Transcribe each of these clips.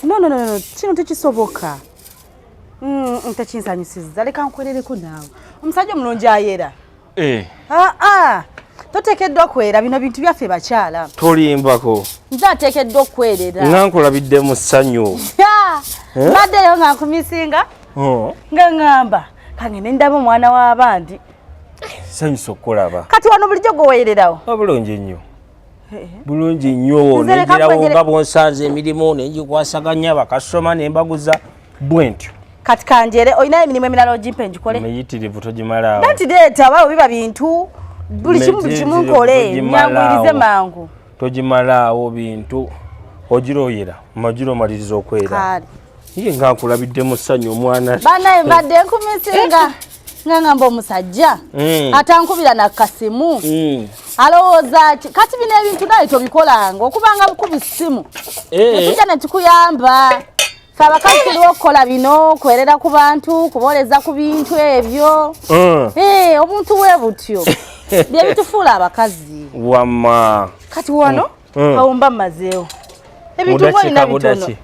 No, no, no, no, kino tekisoboka. Tekinsanyusizza. Leka nkwerereko naawe. Omusajja omulungi ayera. Eh. Ah, ah. Toteekeddwa kwera, bino bintu byaffe bakyala. Tolimbako. Nze ateekeddwa okwerera. Nga nkulabidde mu ssanyu. Eh? Mbaddeyo nga nkumisinga. Oh. Nga ŋŋamba kange ne ndaba omwana w'abandi. Sanyusa okukulaba. Kati wano bulijjo gwe weererawo? Obulungi nnyo. Bulungi nnyo. Nze leka Negirawo nkwegere- nga bwonsanze, emirimu nengikwasaganya, bakasoma nembaguza bwe ntyo. Kati kanjere, olinayo emirimu emirala ogimpe ngikole? Miyitirivu, togimalaawo. Nanti leeta oba biba bintu buli kimu, buli kimu nkole. Togimalaawo. Nyanguyirize mangu. Togimalaawo bintu, ogiroyera magira omaliriza okwera. Kale. Ye nga nkulabidde mu ssanyu, omwana. Banaye, mbadde nkumisinga nga ngamba omusajja atankubira nakasimu alowooza ki? Kati bino ebintu naye tobikolanga okubanga bukubi ssimu. Netujja netukuyamba. Fe abakazi tuliwo okukola bino, kwerera ku bantu, kuboleza ku bintu ebyo. Eh, obuntu bwe butyo bye bitufuula abakazi. Wamma. Kati wano awo mba mmazeewo ebintu Mudakiika ng'olina bitono. budaki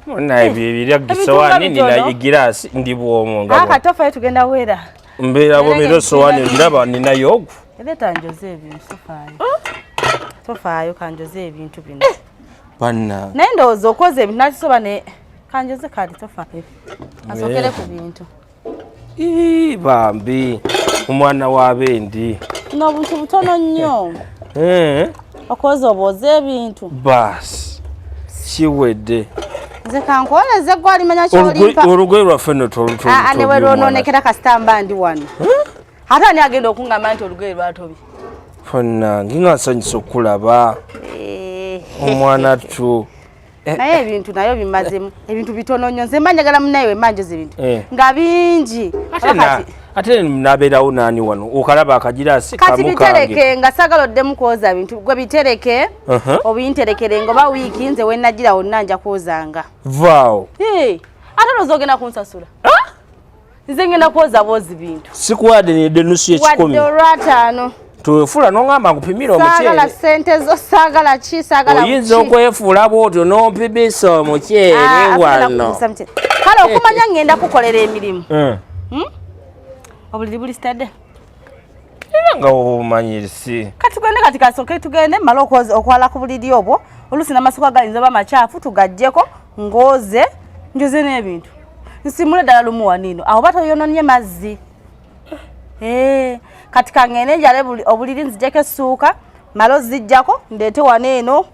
naye byebirya. Ebintu nga Gisowaani nina, bitono. egiraasi ndi bwomu nga Aka tofayo, tugenda wera. Mbeera bwomu era Erega esowaani ogiraba, ninayo ogwo. Leeta njoze ebintu, tofaayo, tofaayo, kanjoze ebintu bino. Banna. Naye ndowooza okwoza ebintu nakisoba ne kanjoze. Kati tofaayo, asookere ku bintu. Ii, bambi omwana w'abendi. N'obuntu butono nnyo. Okwoza obwoza ebintu. Baasi, kiwedde. Nze kankwoleze, gwe alimanya kyolimpa. Olugoye lwaffe nno. Aa, ne werwonoonekera kasita mba ndi wano. Ate ani agenda okuŋŋamba nti olugoye lwatobye? Fannange, nga nsanyusa okulaba omwana tu. Naye ebintu nayo bimazemu, ebintu bitono nnyo. Nze mba njagala munaye wemba njoza ebintu nga bingi. Ate ate nabeerawo naani wano? Okalaba akagiraasi Kati kamu kange. bitereke, nga sagala oddemu kwoza bintu. Gwe bitereke, obinterekere nga oba wiiki, nze wenagira wonna nja kwozanga. Vaawo. Hey, ate olowooza ogenda kunsasula? Nze ngenda kwoza bwozi bintu. Sikuwadde nedde nusu Wadde yekikumi. olwataano. Twefuula noŋŋamba nkupimire Saagala omuceere. sente zo, saagala ki, saagala Oyinza ki. okwefuula bwotyo n'ompimisa omuceere Ah, asobola wano. kupimisa muceere. Kale okumanya ngenda kukolera emirimu. Obuliri buli sitadde. Era nga obumanyirisi. Kati tugende, kati kasooke tugende mmale okwala ku buliri obwo. Oluusi n'amasuka gayinza oba makyafu, tugaggyeko, ngooze, njoze n'ebintu, nsimule ddala lumu waniino awo oba toyononye mazzi. Eh, kati kangende njale obuliri, nzigyeko essuuka, male ozijjako, ndeete wano eno,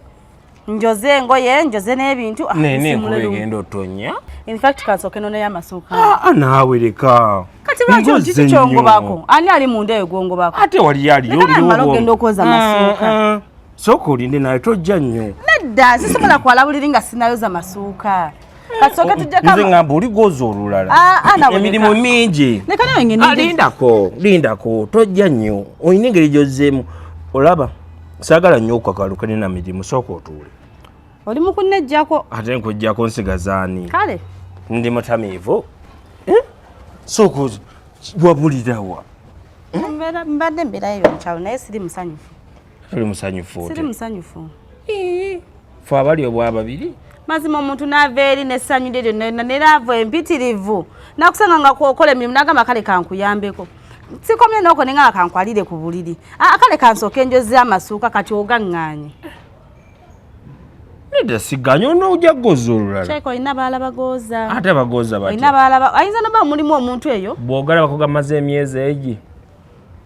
njoze engoye, njoze n'ebintu. Ah, Nene nsimule enkuba lumu. egenda otonya. In fact kansooke noneyo amasuuka. Ah, naawe leka. Kati lwaki? Ngoze Kiki nnyo. kyongobako? Ani ali munda eyo gwongobako? Ate wali aliyo. Leka naye mmale ogenda okwoza amasuuka. Sooka olinde naye, tojja nnyo. Nedda, sisobola kwala buliri nga sinayoza masuuka. Kasooke tujjeko. Nze ngamba oli gwoza olulala. Ah, ah, nawe Emirimu leka. mingi. Leka nawe ngende. Ah, lindako, lindako, tojja nnyo, olina engeri gyozzeemu. Olaba saagala nnyo okukakaluka na mirimu, sooka otuule. Oli mu kunnejjako. Ate nkujjako nsigazaani? Kale. Ndi mutamiivu. Eh? Sooka wabulirawa? Mbadde mbeerayo eyo mukyalo, naye siri musanyufu. Toli musanyufu? Siri Otyo musanyufu. Fe abali obwa babiri. Mazima omuntu n'ava eri n'essanyu lye lyonna neraavu empitirivu, nakusanga nga kwokola emirimu, nagamba kale kankuyambeko, sikomye nooko nengamba kankwalire ku buliri. Ah, kale kansooke njoze amasuuka. Kati ogaŋŋaanye. Nedda, siganya, onoojja goza olulala. Kyeka olina baala bagooza. Ate bagooza Olina batya? baala ayinza noba mulimu omuntu eyo. Bw'ogalabako gamaze emyezi egi,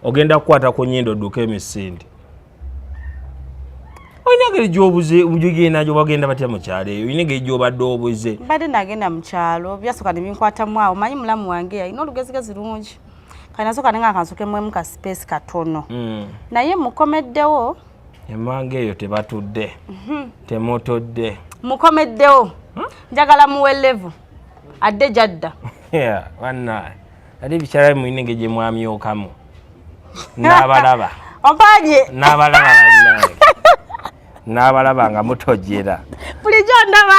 ogenda kukwata ku nnyindo odduka emisinde. Olina engeri gyobuze, gigenda bagenda batya mu kyalo eyo? Olina engeri gyobadde obuze. Mbadde nagenda mu kyalo, byasooka ne binkwatamu awo. Manyi mulamu wange alina olugezigezi lungi, kati nasooka nenga kansookemwemu ka space katono. Naye mukomeddewo. Emmanga eyo tebatudde, temutudde. Mukomeddewo, njagala muwe level adde gyadda. Yeah, bannaye, ate ebikyala mulina engeri gye mwamyukamu, n'abalaba. Ompanye. N'abalaba, bannaye, n'abalaba nga mutojera. Bulijjo ndaba.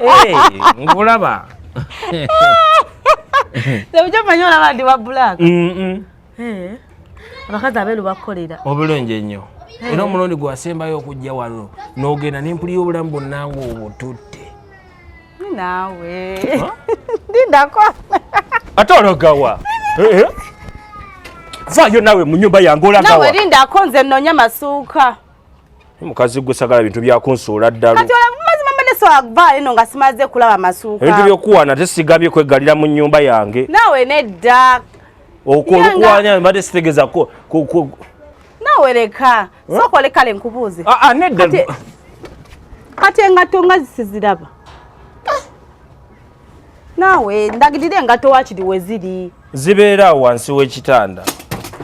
Eh, nkulaba. Bulijjo manyi olaba ndi wa black. Abakazi abeeru bakukolera. Obulungi ennyo. Era omulundi gwasembayo okujja wano n'ogenda nempulira obulamu bwonna nga obututte. Naawe ndindako. Ate olagawa? Eh, eh. Vaayo naawe mu nyumba yange, olagawa? Naawe lindako, nze nnoonya masuuka. Mukazi gwe, sagala bintu byakunsuula ddalu. Kati mazima mbadde soavaayo eno nga simaze kulaba masuuka. Ebintu byokuwaana tesigambye kweggalira mu nyumba yange. Naawe nedda. Okuwanya mbadde sitegeeza. Naawe leka, sooka ole. Kale nkubuuze. Ah, ah, nedda. Kati engatto nga zisiziraba? Naawe ndagirira engatto wakiri we ziri. Zibeera awo wansi w'ekitanda.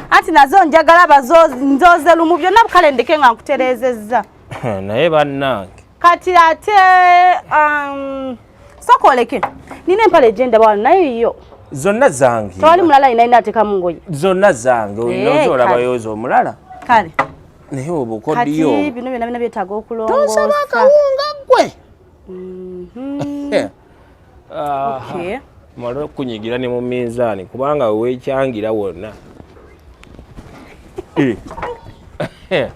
Anti nazo njagala nzoze lumu byonna. Kale ndeke nga nkutereezezza. Naye bannange. Kati ate sooka oleke, nina empale egyendaba wano naye yo. Zonna zange. Tewali mulala yina ateekamu ngoye? Zonna zange. Eh, olina olabayo omulala? Kale. Naye Kati obukodiyo bino byonna bina byetaaga tonsaba okulongoosa. Akawunga gwe. Mala okunyigira ne mu minzaani kubanga weekyangira wonna. Eh.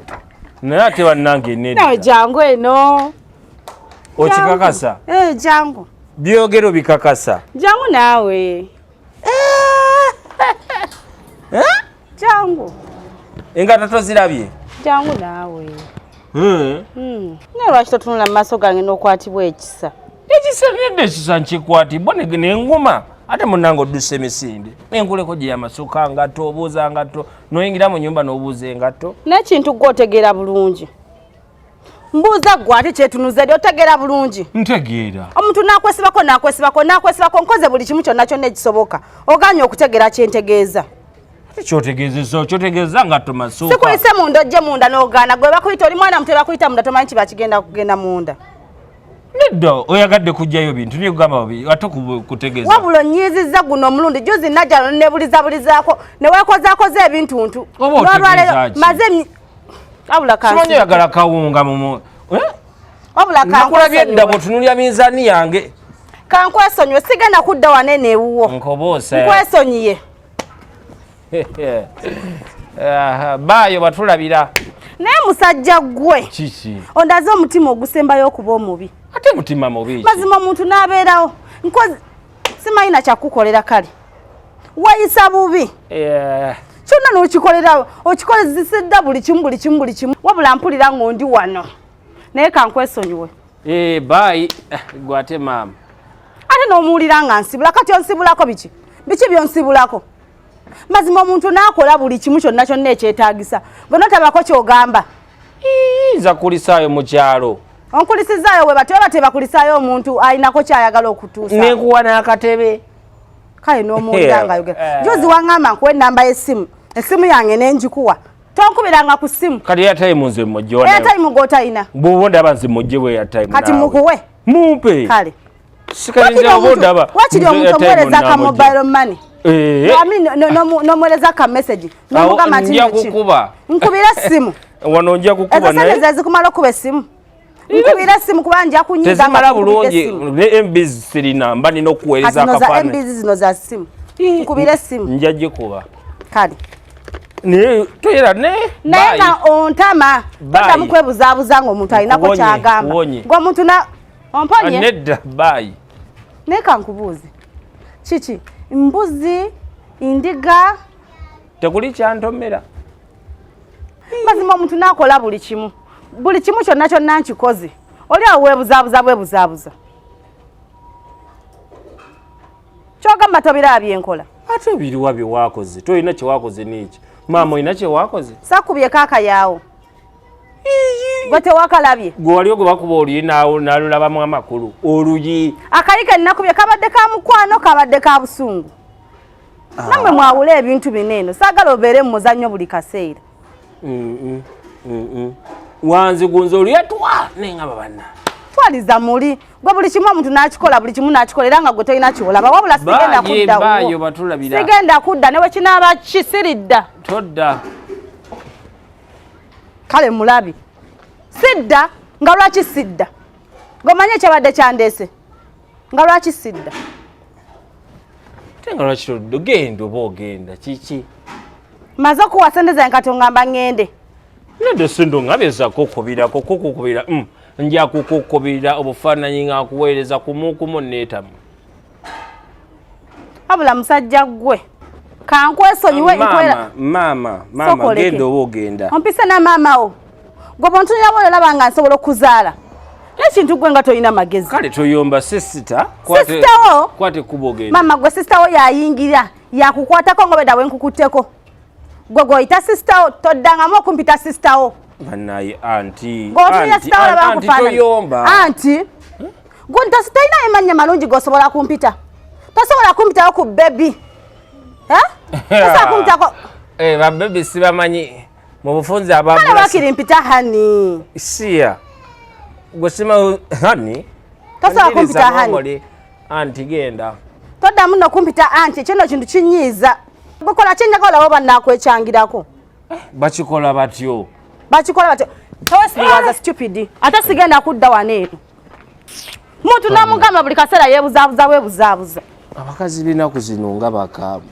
Naye ate bannange Nawe nedda. Jangu eno. Okikakasa? Eh, jangu. Byogero bikakasa? Jangu naawe. Jangu. Engatto tozirabye? Jangu naawe. Naye lwaki totunula mu maaso gange n'okwatibwa ekisa? Ekisa nedda, ekisa nkikwatibwa nenguma. Ate munange oddusa emisinde nenkuleko gye yamasuka ngatto, obuuza ngatto, noyingira mu nyumba n'obuuza engatto. N'ekintu gwe otegeera bulungi. Mbuuza gwe ate kyetunuza eri, otegeera bulungi? Ntegeera. Omuntu nakwesibako, nakwesibako, nakwesibako, nkoze buli kimu kyonna kyonna ekisoboka, oganye okutegeera kyentegeeza. Ate kyotegeezesa, kyotegeeza ngatto, masuuka. Sikuyise munda ojje munda n'ogaana. Gwe bakuyita, oli mwana muto, bakuyita munda tomanyi kiba kigenda kugenda munda. Nedda, oyagadde kugjayo bintu nigamba ate kutegeeza. Wabula onyiizizza guno omulundi. Juzi najjalo nebulizabulizaako neweekozaakoza ebintuntu. Oba otegeeza ki? Maze wabula Simanyi oyagala kawunga mumu, eh? Wabula Nakulabye edda. kankwesonyiwe. Bw'otunulya minzaani yange. Kankwesonyiwe, sigenda kudda wanene ewuwo. Nkoboose. Nkwesonyiye. Aha, baayo batulabira. Naye musajja ggwe, Kiki? ondaze omutima ogusembayo okuba omubi. Ate mutima mubi ki? Mazima omuntu n'abeerawo nkozi simanyi nakyakukolera. Kale wayisa bubi. Kyonna n'okikolera, okikozesezza buli kimu, buli kimu, buli kimu. Wabula mpulira ng'ondi wano, naye kankwesonyiwe. Eh, bye. Gwe ate maama. Ate n'omuwulira nga nsibula. Kati onsibulako biki? Biki byonsibulako? Mazima omuntu n'akola buli kimu kyonna kyonna ekyetaagisa, gwe notabako kyogamba. Nza kulisaayo mu kyalo. Onkulisizaayo we batyo batebakulisaayo omuntu alinako kyayagala okutuusa. Nenkuwa n'akatebe. Kale n'omuwulira nga ayogera. Eh. Juzi waŋŋamba nkuwa enamba y'essimu, essimu yange nenjikuwa, tonkubiranga ku ssimu. Kati airtime nze mujje. Airtime gw'otalina. Bw'oba ndaba nze mujje bwe airtime. Kati naawe. mukuwe? Mumpe. Kale. Sikalinze oba ondaba. Wakiri nze omuntu airtime omuweereza ka namujje. mobile money. Eh. I mean, n'omuweereza ka message n'omugamba nti Nja nno ki? kukuba. Nkubira essimu. Wano nja kukuba. Ezo sente Naye ze zikumala okuba essimu? Nkubira essimu kuba nja kunyiga nga tezimala nkukubidde bulungi. essimu. Ne MBs sirina, mba nina Kati okuweereza zino za akafaananyi. MBs, zino za ssimu. Nkubira essimu. Nja gikuba. Kale. Naye toyera ne Naye bye. nga ontama. Bye. Toddamu kwebuzaabuza ng'omuntu alinako Nkuwonye, kyagamba. nkuwonye. Ng'omuntu na omponye. Nedda, bye. Naye kankubuuze, kiki? Mbuzi, ndiga? Tekuli kyantomera. Mazima omuntu n'akola buli kimu, buli kimu kyonna kyonna nkikoze, oli awo weebuzaabuza bwebuzaabuza. Kyogamba tobiraba byenkola? Ate biriwa byewakoze? Tolina kyewakoze neeki maama, olina kyewakoze? Sakubyeko akayaawo, gwe tewakalabye? Gwe wali ogwe bakuba oluyi nalulabamu amakulu oluyi. Akayi ke nnakubye kabadde ka mukwano, kabadde ka busungu. Nammwe mwawule ebintu bino eno, saagala obeere mu muzannyo buli kaseera. Wanzigunza oluyi atwa nengamba banna. Twaliza muli gwe buli kimu omuntu n'akikola, buli kimu n'akikola, era nga gwe tolina kyolaba. Wabula sigenda Baaye, kudda baayo wuwo. batulabira. Sigenda kudda ne bwe kinaaba kisiridda. Todda. Kale mulabi, sidda. Nga lwaki sidda? Ng'omanyi ekyabadde kyandeese, nga lwaki sidda? Ate nga lwaki todda? Genda oba ogenda kiki? Maze okuwa sente zange, kati ongamba ŋŋende. Nedda, sendo ngabezako okubirako kukukubira. Nja kukukubirira obufaananyi nga nkuweereza kumukumu neetamu. Wabula musajja ggwe kankwesonyiwe. Maama, maama, maama, genda oba ogenda. Ompise na maama wo. Gwe bwontunira bwolaba olaba nga nsobola okuzaala. Ekintu gwe nga tolina magezi. Kale toyomba sisita. Sisita wo? Kwate ekkubo ogenda. Maama gwe sisita wo yayingira yakukwatako ngobedda bwe nkukutteko. Gwe gwoyita sisita wo toddangamu okumpita sisita wo. Banaye anti. Gwotunira sisita wo olaba nkufaanana. Toyomba. Anti. Gwe tolina emannya malungi g'osobola kumpita. Tosobola kumpitawo ku baby. Tosobola kumpitako. Ba baby sibamanyi. Mu bufunze ababula. Kale wakiri mpita honey. Siya. Gwe sima honey. Tosobola kumpita honey. Anti genda. Toddamu nno kumpita anti, kino kintu kinyiiza. Bukola kyenjagala oba naakwecangirako. Bakikola batyo. Bakikola batyo. Towesiriwaza stupid. Ate sigenda kudda wano eno. Muntu namugamba buli kaseera yeebuzaabuza bwebuzaabuza. Abakazi b'ennaku zino nga bakaamu.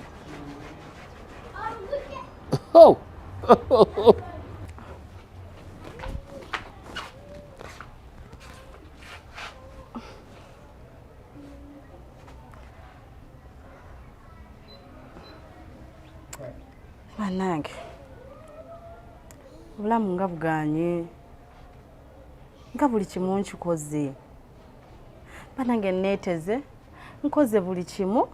Oh. Bannange obulamu nga buganye, nga buli kimu nkikoze. Bannange neeteze, nkoze buli kimu.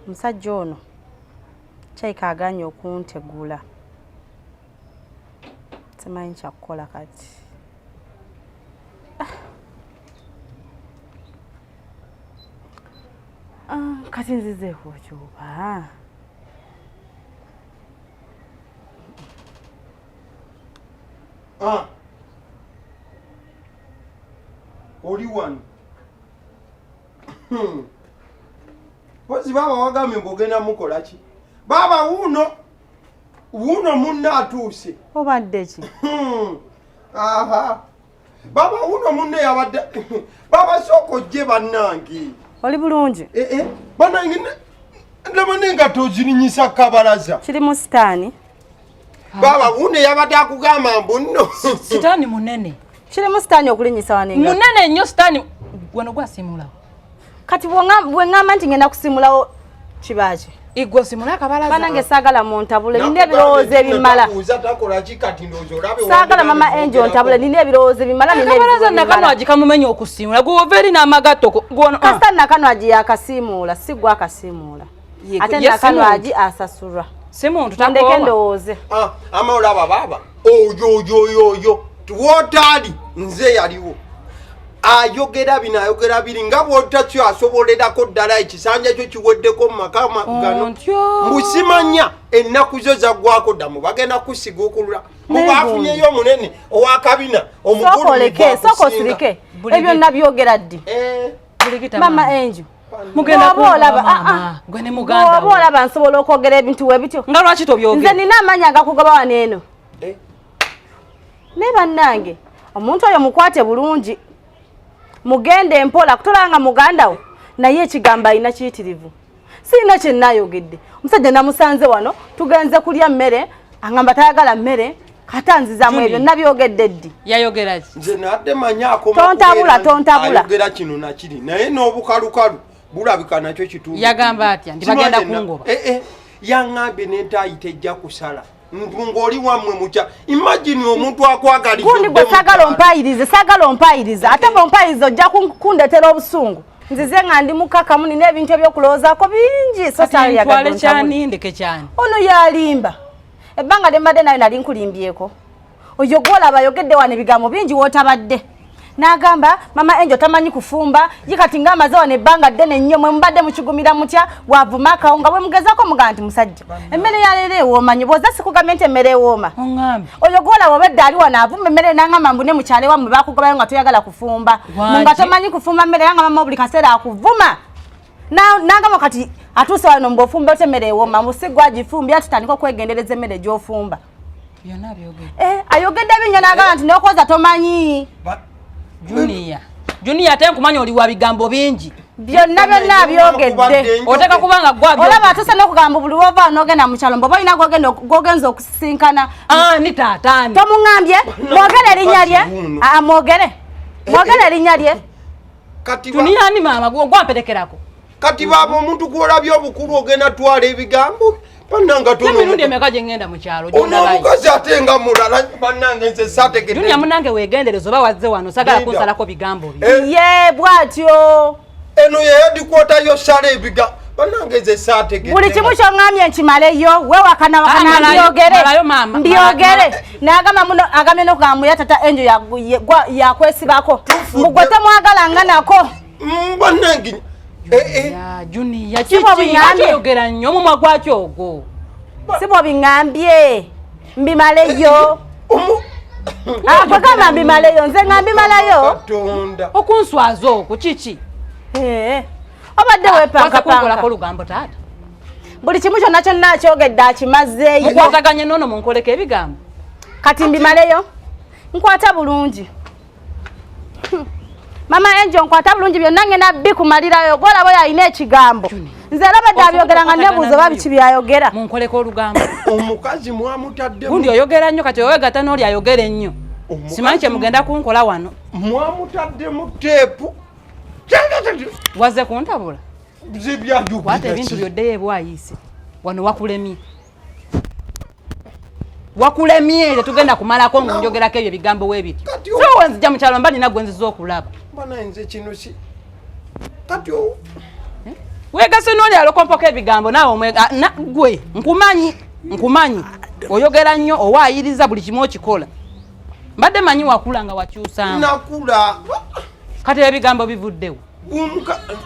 Omusajja ono kyayika aganye okuntegula. Simanyi kyakukola kati. Kati nzizeeko kyoba. Oli wano. Pozi baba wagambye mbu ogenda mukola ki? Baba wuuno wuuno munno atuuse. Obadde ki? Aha. Baba wuuno munno yabadde. Baba sooka ojje bannange. Oli bulungi? Bannange ndaba n'engatto ozirinyisa kabalaza. Kiri mu sitaani. Baba wuuno yabadde akugamba mbu nno. Sitaani munene. Kiri mu sitaani okulinyisa wano engatto. Munene nnyo sitaani. Wano gwasimulawo. Kati bwe ŋŋamba nti ngenda kusimulawo kiba ki? Igwe osimula akabalaza. Bannange saagala muntabule, nina ebirowoozo ebimala. Saagala mama Angel ntabule, nina ebirowoozo ebimala. Akabalaza Nakanwagi kamumenya okusimula, gwe ova eri n'amagatto gwono. Kasita Nakanwagi yakasiimuula, si gwe akasiimuula. Ate Nakanwagi asasulwa. Si muntu takoowa. Ndeke ndowooze. Ama olaba baaba, oyo oyo oyo oyo, wootaali nze yaliwo. Ayogera bino ayogera biri nga bw'otakyo asobolerako ddala ekisanja kyo kiweddeko mu maka gano. Mbusimanya ennaku zo zaggwako dda mu bagenda kusiga okulula. Mubaafunyeyo omunene ow'akabina omukulu. Sooka osirike. Ebyo nabyogera ddi? Mama Angel. Bw'oba olaba nsobola okwogera ebintu we bityo. Nga lwaki tobyogera? Nze nina amaanyi agakugoba wano eno. Naye bannange omuntu oyo mukwate bulungi. Mugende mpola kutolanga muganda wo naye ekigambo alina kiyitirivu. Sirina kye nnaayogedde. Omusajja namusanze wano tugenze kulya mmere angamba tayagala mmere kata nzizamu ebyo nabyogedde ddi? Yayogera ki? Nze nadde manyaako tontabula tontabula. Ayogera kino na kiri naye n'obukalukalu bulabika nakyo kitundu. Yagamba atya nti bagenda kungoba? Yaŋŋambye n'entaayi tejja kusala. Ng'oli wammwe mutya. Imagine omuntu akwagaliza. Gundi gwe saagala ompayirize, saagala ompayirize. Ate bw'ompayiriza ojja kundeetera obusungu. Nzize nga ndi mukakamu nina ebintu ebyokulowoozaako bingi. So ntwale kyani ndeke kyani. Ono yalimba. Ebbanga lye mbadde nayo nali nkulimbyeko. Oyo gw'olaba ayogedde wano ebigambo bingi w'otabadde. N'agamba mama Angel tamanyi kufumba, ye kati ng'amaze wano ebbanga ddene nnyo mwe mubadde mukigumira mutya, bw'avuma akawunga bwe mugezaako mugamba nti musajja. Emmere ya leero ewooma nnyo, bw'oza sikugambye nti emmere ewooma. Oyo gw'olaba obedde ali wano avuma emmere n'angamba mbu ne mukyalo ewammwe baakugobayo nga toyagala kufumba. Nga tomanyi kufumba mmere yangamba mama buli kaseera akuvuma. N'agamba kati atuuse wano mbu ofumba otya emmere ewooma, mbu si gwe agifumbye ati tandika okwegendereza emmere gy'ofumba. Ayogedde binyo n'agamba nti n'okwoza tomanyi. Junior ate nkumanya oli wa bigambo bingi. Byonna byonna abyogedde. Oteeka kubanga gwe abyogedde. Olaba atuuse n'okugamba buli wova n'ogenda mu kyalo mbu olina gw'ogenza okusisinkana. Ani taata ani? Tomuŋŋambye? Mwogere erinnya lye. Aa mwogere. Mwogere erinnya lye. Kati Junior ani maama gwamperekerako. Kati baaba omuntu gw'olabye obukulu ogenda twala ebigambo bannange tono. Emirundi emeka gye ŋŋenda mu kyalo Ono omukazi ate nga mulala bannange nze saategedde. Junior munnange weegendereze oba wazze wano sagala kunsalako bigambo byo. Ye bw'atyo. Eno ye headquarter yo sala ebigambo bannange nze saategedde. Buli kimu ky'oŋŋambye nkimaleyo weewakana wakana mbyogere. Mbyogere. N'agamba muno agambye n'okugamba ya tata Angel yakwesibako. Mugwe temwagala nga nako. Bannange. Junior kiki oyogera nnyo omumwa gwakyo ogwo. Si bw'obiŋŋambye mbimaleyo. Akwegamba mbimaleyo nze nga mbimalayo. Okunswaza okwo kiki? Obadde weepankapanka. Olugambo taata. Buli kimu kyonna kyonna akyogedde akimazeeyo. Mukwataganye n'ono munkoleko ebigambo. Kati mbimaleyo. Nkwata bulungi. Mama Angel nkwata bulungi byonna ngenda bikumalirayo gw'olaba oyo alina ekigambo. Nze era badde abyogera nga nebuuza oba biki byayogera. Munkoleko olugambo. Omukazi mwamutadde. Gundi oyogera nnyo kati owegatta n'oli ayogera ennyo. Simanyi kye mugenda kunkola wano. Mwamutaddemu teepu. Wazze kuntabula. Kwata ebintu byoddeyo ebwayiise. Wano wakulemye. Wakulemye tetugenda kumalako ng'onjogerako ebyo ebigambo weebityo. So wenzija mu kyalo mba nina gwe nziza okulaba. Bana nze kino si kati weegase n'oli alokompoko ebigambo naawe gwe nkumanyi nkumanyi oyogera nnyo owaayiriza buli kimu okikola. Mbadde manyi wakula nga wakyusaamu. Nakula. Kati ebigambo bivuddewo.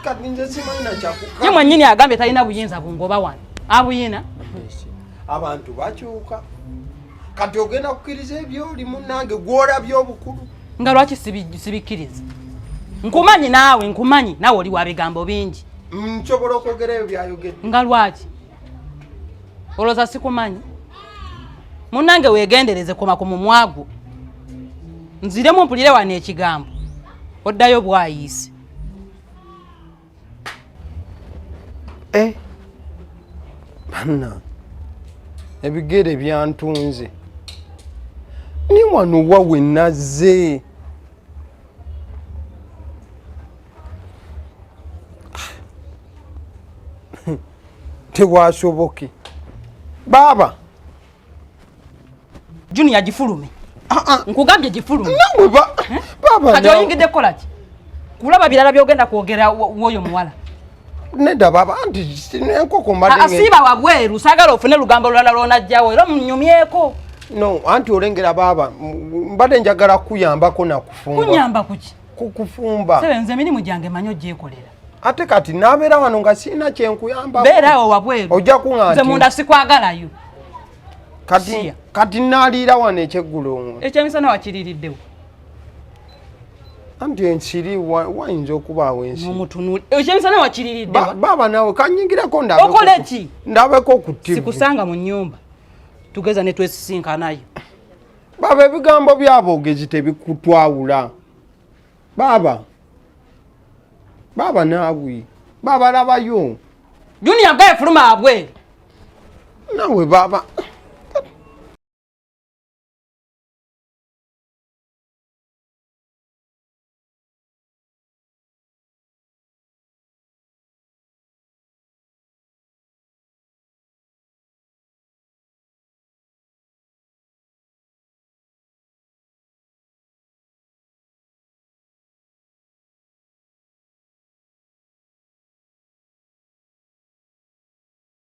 Kati nze simanyi na kyakukola. Ye mwennyini agambye talina buyinza bungoba wano. Abuyina. Abantu bakyuka. Kati ogenda kukkiriza ebyoli munnange gw'olabye obukulu. Nga lwaki sibikkiriza? Nkumanyi naawe nkumanyi naawe oli wa bigambo bingi. Nsobola okwogera ebyo byayogedde. Nga lwaki? Olowooza sikumanyi? Munnange weegendereze koma ku mumwa gwo. Nziremu mpulire wano ekigambo. Oddayo bwayiise. Banna ebigere byantunze. Ni wano wa we nazze. Tewasoboke. Baaba. Junior gifulume. Nkugambye gifulume. Nawe baaba. Kati oyingidde kukola ki? Kulaba birala by'ogenda kwogera w'oyo muwala. Nedda baaba anti enkoko mbadde. Asiiba wabweru saagala ofune lugambo lulala lw'onajjawo era munyumyeko. No anti olengera baaba mbadde njagala kuyambako na kufumba. Kunyamba kuki? Kufumba. Sebe nze emirimu gyange manyi ogyekolera. Ate kati nabeera wano nga sirina kye nkuyambako. Beera awo wabweru. Ojja kuŋŋa nze munda sikwagalayo. Kati naaliira wano ekyeggulo. Ekyemisana wakiriiriddewo. Anti ensiri wayinza okubaawo ensiri. Omutunuli. Ekyemisana wakiriiriddewo. Baaba naawe kanyingireko ndabeko. Okole ki? Ndabeko ku TV. Sikusanga mu nnyumba. Tugeza ne twesisinkanayo. Baaba ebigambo by'aboogezi tebikutwawula. Baaba. Baaba naawe. Baaba labayo. Junior gaye fuluma abweru. Naawe baaba.